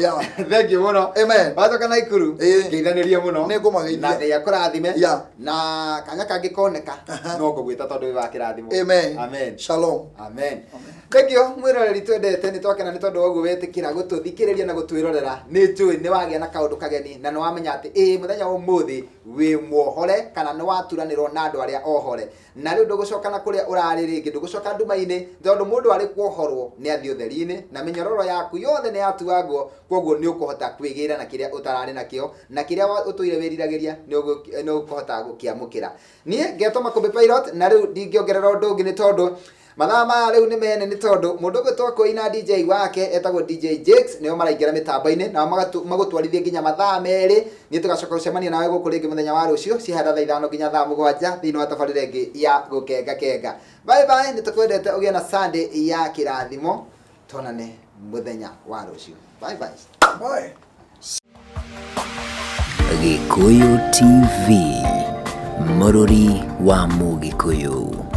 [SPEAKER 2] Thank you mũno.
[SPEAKER 3] Amen.
[SPEAKER 2] Wacoka na ikuru, ngeithanĩria mũno.
[SPEAKER 3] Nĩngũmageithia.
[SPEAKER 2] Na Ngai akũrathime. Na kanya kangĩ koneka no ngũgwĩta, tondũ wĩ wa kĩrathimo.
[SPEAKER 3] Amen.
[SPEAKER 2] Amen.
[SPEAKER 3] Shalom.
[SPEAKER 2] Amen. Thank you, mwĩroreri twendete. Nĩ twakena nĩ tondũ wa ũguo wetĩkĩra gũtũthikĩrĩria na gũtwĩrorera. Nĩ njũĩ nĩ wagĩa na kaũndũ kageni na nĩ wamenya atĩ ĩĩ, mũthenya wa ũmũthĩ wĩ muohore kana nĩ waturanĩrwo na andũ arĩa ohore, na rĩu ndũgũcoka na kũrĩa ũrarĩ rĩngĩ, ndũgũcoka nduma-inĩ, tondũ mũndũ arĩ kuohorwo nĩ athiĩ ũtheri-inĩ na mĩnyororo yaku yothe nĩ yatuangwo. Koguo nĩ ũkũhota kwĩgĩra na kĩrĩa ũtararĩ nakĩo, na kĩrĩa ũtũire wĩriragĩria nĩ ũkũhota gũkĩamũkĩra. Niĩ ngetwo Makũmbĩ Pilot, na rĩu ndingĩongerera ũndũ ũngĩ, nĩ tondũ mathaa maya rĩu nĩ mene, nĩ tondũ mũndũ ũgwĩtwo Kũina DJ wake etagwo DJ Jakes nĩo maraingĩra mĩtambo-inĩ nao magũtwarithie nginya mathaa 2. Niĩ tũgacoka gũcemania nawe gũkũ rĩngĩ mũthenya wa rũciũ cihanda thaa 5 nginya thaa 7 thĩinĩ wa tabarĩra ĩngĩ ya Gũkenga Kenga. Bye bye, nĩ tũkwendete, ũgĩe na Sunday ya kĩrathimo, tuonane mũthenya wa rũciũ. Bye bye.
[SPEAKER 3] Bye.
[SPEAKER 1] Gĩkũyũ TV, mũrũri wa Mũgĩkũyũ.